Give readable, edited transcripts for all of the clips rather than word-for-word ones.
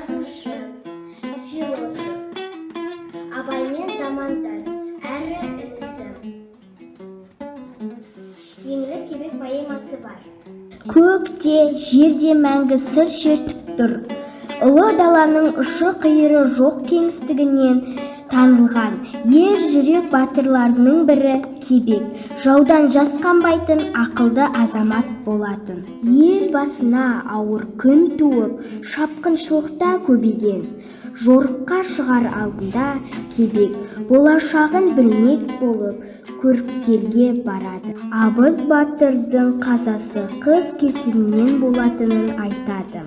Жазушы, философ, Абаймен замандас әрі інісі. «Еңлік Кебек» поэмасы бар. Көк те, жер де мәңгі сыр шертіп тұр. Ұлы даланың ұшы қиыры жоқ кеңістігінен танылған ер жүрек батырларының бірі Кебек жаудан жасқанбайтын ақылды азамат болатын. Ел басына ауыр күн туып, шапқыншылықта көбейген. Жорыққа шығар алдында Кебек болашағын білмек болып көріпкелге барады. Абыз батырдың қазасы қыз кесірінен болатынын айтады.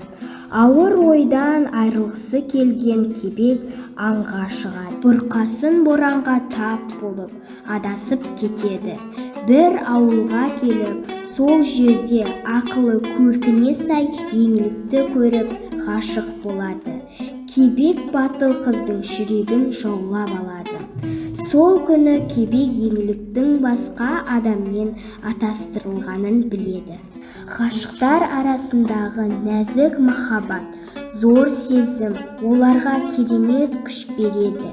Ауыр ойдан айырылғысы келген Кебек аңға шығады. Бұрқасын боранға тап болып, адасып кетеді. Бір ауылға келіп, сол жерде ақылы, көркіне сай Еңлікті көріп, ғашық болады. Кебек батыл қыздың жүрегін жаулап алады. Сол күні Кебек Еңліктің басқа адаммен атастырылғанын біледі. Ғашықтар арасындағы нәзік махаббат, зор сезім оларға керемет күш береді.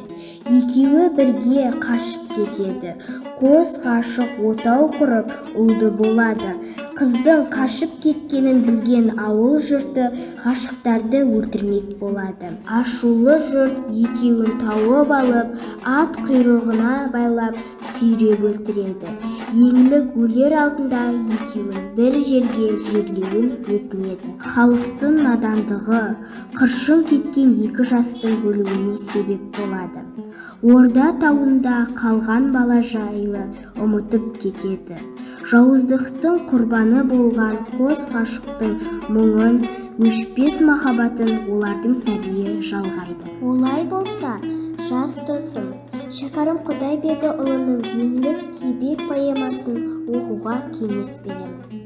Екеуі бірге қашып кетеді. Қос ғашық отау құрып, ұлды болады. Қыздың қашып кеткенін білген ауыл жұрты ғашықтарды өлтірмек болады. Ашулы жұрт екеуін тауып алып, ат құйрығына байлап, сүйреп өлтіреді. Еңлік өлер алдында екеуін бір жерге жерлеуін өтінеді. Халықтың надандығы қыршын кеткен екі жастың өлуіне себеп болады. Орда тауында қалған бала жайлы ұмытып кетеді. Жауыздықтың құрбаны болған қос ғашықтың мұңын, өшпес махаббатын олардың сәбиі жалғайды. Олай болса, жас досым, Шәкәрім Құдайбердіұлының «Еңлік Кебек» поэмасын оқуға кеңес беремін.